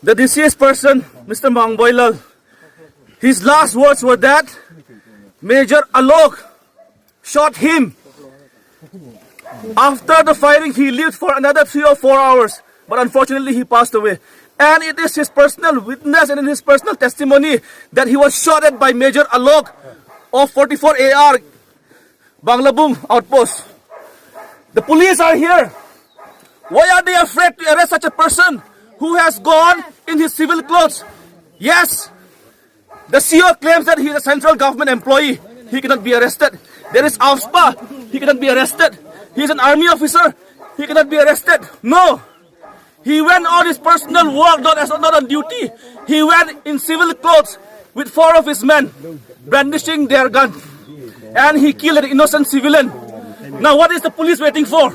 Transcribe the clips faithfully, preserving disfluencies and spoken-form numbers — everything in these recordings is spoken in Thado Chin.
The deceased person, Mister Mangboilal, his last words were that Major Alok shot him. After the firing, he lived for another three or four hours, but unfortunately, he passed away. And it is his personal witness and in his personal testimony that he was shot at by Major Alok of forty-four A R Banglabung outpost. The police are here. Why are they afraid to arrest such a person who has gone in his civil clothes? Yes, the C O claims that he is a central government employee. He cannot be arrested. There is AFSPA. He cannot be arrested. He is an army officer. He cannot be arrested. No. He went on his personal work, not as not on duty. He went in civil clothes with four of his men, brandishing their gun. And he killed an innocent civilian. Now, what is the police waiting for?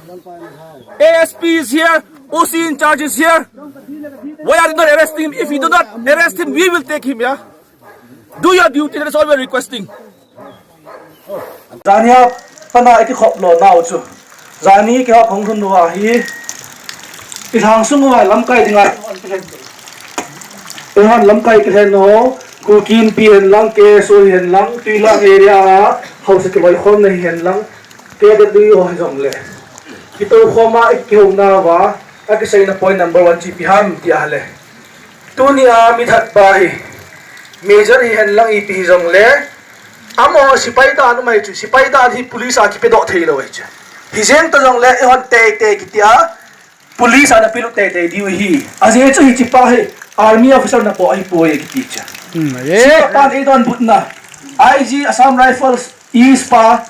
A S P is here, O C in charge is here. Why are you not arresting him? If you do not arrest him, we will take him, yeah? Do your duty, that is all we are requesting. Jani a pana i kikhop lou nau chu. Jani kihop hung lhun uva hi. I lhang sung uva lamkai dinga. Eihon lamkai kilhen ho. Kuki Inpi hen lang, K S O hen lang, Tuilang area a, hausa kiloikhomna hi hen lang, K W ho hi jong le. Kitou khoma i kihouna uva, a kiseina point number one chu ipi ham ti ahile. Tunia mi that pa hi, Major hi hen lang ipi hi jong le, amaho sipai dan um ahi chu, sipai dan hi police a kipedoh thei lou ahi chu. Hijeng ta jong le, eihon teitei kiti a, police a na pelut teitei diu ahi. Ajeh chu hiche pa hi, army officer napo ahipoi kiti chu. Hmm, ahi. Hiche pa pan eidonbutna, I G Assam Rifles, East pa,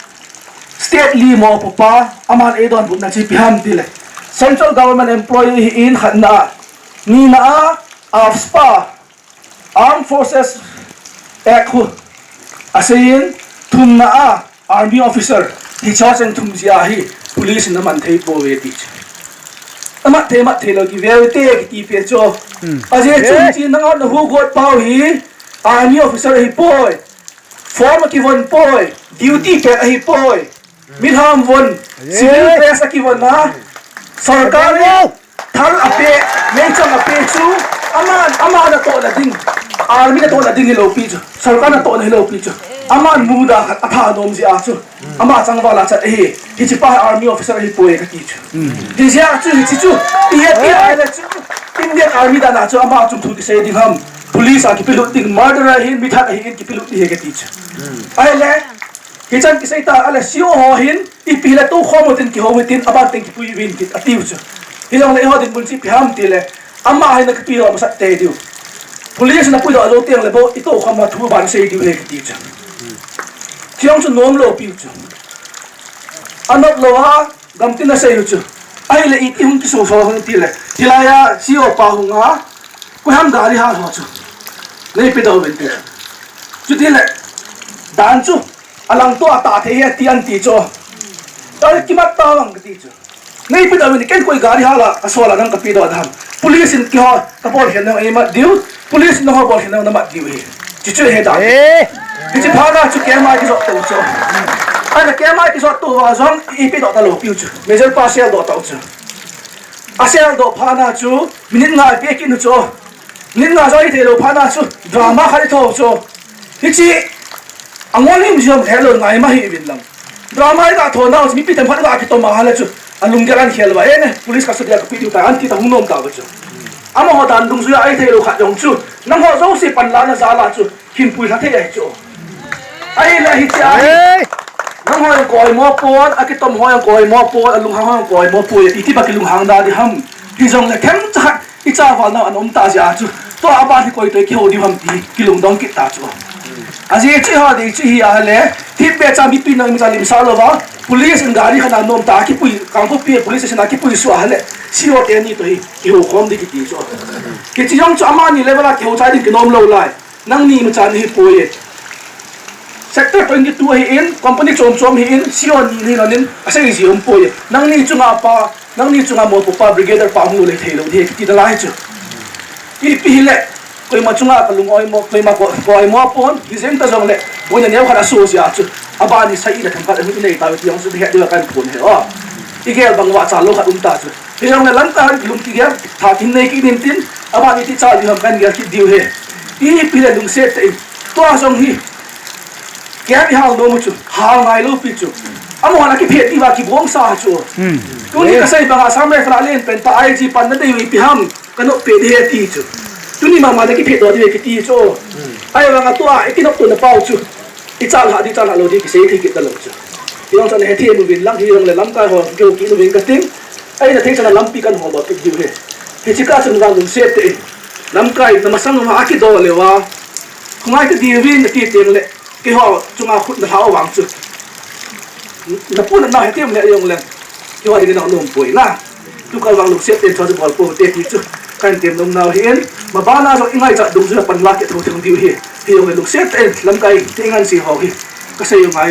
state li mopo pa, aman eidonbutna chu ipi ham tile. Central government employee ahin khatna a, nina a, AFSPA, Armed Forces Act khu, aseiyin, thumna a, army officer, hiche cheng thum jeh a hi, police in aman thei pouve ti chu. Amat thei, mat thei lou kive ute kiti pen chu. Hmm. Ajeh chu, eh, hiche nanga nahu got pau hi, army officer ahipoi. Form akivon poi, duty pet ahipoi. Milham von, eh, civil dress akivon a. Sorkar in thal ape, meichang ape chu, ama, ama natohna ding. Army natohna ding hilou pi chu. Sorkar natohna hilou pi chu. Aman muda khat atha nom jeh a chu. Ama changval a chat ahi. Hiche pa army officer ahipoi kati chu. Hijeh a chu, hiche chu. Ipi ahile chu. Indian Army dan a chu ama chun thu kisei ding ham. Police a kipelut ding, murderer ahin, mithat ahin, kipelut ding ahi kati chu. Ahile, hichan kisei ta, ahile C O ho hin, ipi hile toukhom utin, kihou utin, aban teng kipui uvin kit, atiu chu. Hijongle eiho dinmun chu ipi ham tile, ama hin na kipelut masat tei diu. Police na puidoh lou teng le bou, itoukhom a thu aban sei diu ahi kati chu. Chujong chu nomlou pi chu. Anop lou a, Gamtin asei u chu. Ahile iti hung kiso so hung tile. Hilai a C O pa hung a. Koiham gari hal ho chu. Neipedoh uvin ti. Chutile. Dan chu. Alang to atah thei hi ati an ti chu. Tah le kimat ta vang kati chu. Nei pe da ni ken koi gari hala, asol a nang kape doh dam. Police in keiho, kabol khen nang ei mat diu. Police in nangho bol khen nang na mat diu hi. Chuchu he da. Eh. Hichi phat na chu keima kijot to chu. Ana keima kijot to va jong ipe doh talou piu chu. Major pa sel doh tau chu. Asel doh phat na chu, minute nga ipe kit nu chu. Minute nga jong ithei lou phat na chu, drama khat itho chu. Hichi, angol him jong helou ngai ma hi vin lang. Drama iga tho nau chu, mipi themkhat ga kitom a hale chu. Alunggel an khel va, eh ne, police custody a kape diu tai, an ti ta hung nom ta va chu. Amaho dan dungjuia ithei lou khat jong chu. Nangho jouse panla na jal a chu, hinpui lha thei ahi chu. Ahile hichi ahi. Hey! Nangho jong koi mo pon, akitom ho jong koi mo pon, alunghang ho jong koi mo pon, iti pa kilunghang da di ham. Hijongle themcha khat, icha val nau ana um ta jeh a chu. Tua aban hi koi toh kihou diu ham ti, kilungdong kit ta chu. Ajeh chu ho ding chu hi ahile, thipbeh cha mipi nang mi cha limsah lou va, police in gari khat ana nom ta, kipui, Kangpokpi police station a kipui suh ahile, C O teni toh hi, kihou khom di kiti chu. Hichi jong chu amani level a kihou chai ding kinom lou lai. Nangni imacha nahi poi e. Sector twenty-two ahin, company chom chom ahin, C O ni nahi lhonin, asei ji um poi e. Nangni chunga pa, nangni chunga mopo pa, brigadier pa hung lou le thei lou di kiti nalai chu. Ipi hile, koima chunga kalung oimo, koima ko, ko oimo pon, hijeng ta jongle, boina neo khat aso jeh a chu. Abani sa ina themkhat ahi nei ta, ti jong chu het diu kahin phon ahi o. Igel bang uva cha lou khat um ta chu. Hijongle lamkai lung kigel, tha kin nei kit in tin, abani ti cha diu ham kahin gel kit diu ahi. Ipi le lungset tah in. Tua jong hi. Kei ihal nom u chu, hal ngai lou pi chu. Amahon akiphet diu va kibong sa chu. Hmm. Tuni kasei banga Assam Rifle a len pen pa I G pan nadei u ipi ham, kanop peh di ahi ti chu. Tuni mama nakiphet doh diu ahi kiti chu. Ahivanga tua, ikinop tona pau chu. Ichat lha di, chat lha lou di, kisei thei kit talou chu. Hijong chun hethem uvin lang, hijongle lamkai ho, kihou kit uvin kating. Ahi na thei chan a lampi kahin hol doh kit diu ahi. Hichi kah chun vang lungset tah in. Lamkai, na masang uva akidoh leu a. Khongai kadiu vin nati teng le. Keiho chunga khut nalhah u vang chu. Napu nana hethem le jongle. Keiho ding nanom poi na. Tukal vang lungset tah in chu bol pou hite ti chu. Kahin tem nom nau ahin. Mabana jong ingaichat dungjuia panla kit thou thou diu ahi. Hijongle lungset tah in lamkai ti ngan si ho hi. Kasei u ngai.